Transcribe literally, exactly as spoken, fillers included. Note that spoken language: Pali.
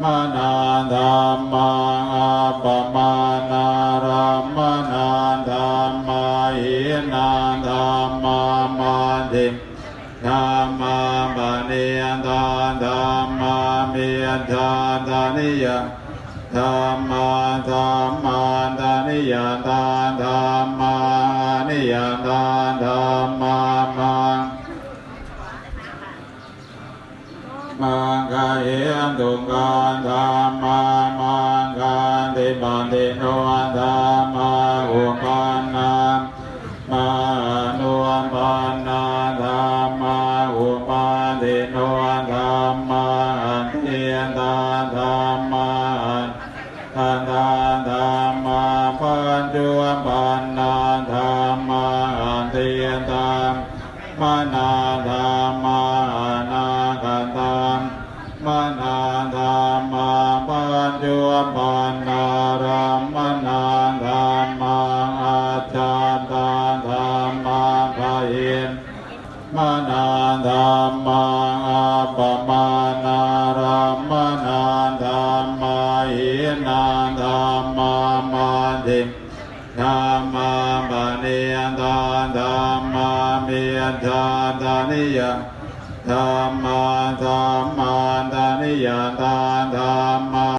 Manā dhammā, appamāṇārammaṇā dhammā, hīnā dhammā, majjhimā dhammā, paṇītā dhammā, micchattaniyatā dhammā, sammattaniyatā dhammā, aniyatā dhammā, maṅ maṅgahetukā dhammā, maṅgaधिपतिनो dhammā, uppannā dhammā, anuppannā dhammā, uppādino dhammā, atītā dhammā, anatītā dhammā, paccuppannā dhammā, atītā manā dhammā, anāgatā manā dhammā, paccuppannārammaṇā dhammā, ajjhattā dhammā, bahīnā dhammā, appamāṇārammaṇā dhammā, hīnā dhammā, majjhimā dhammā, paṇītā dhammā, micchattaniyatā dhammā, sammattaniyatā dhammā,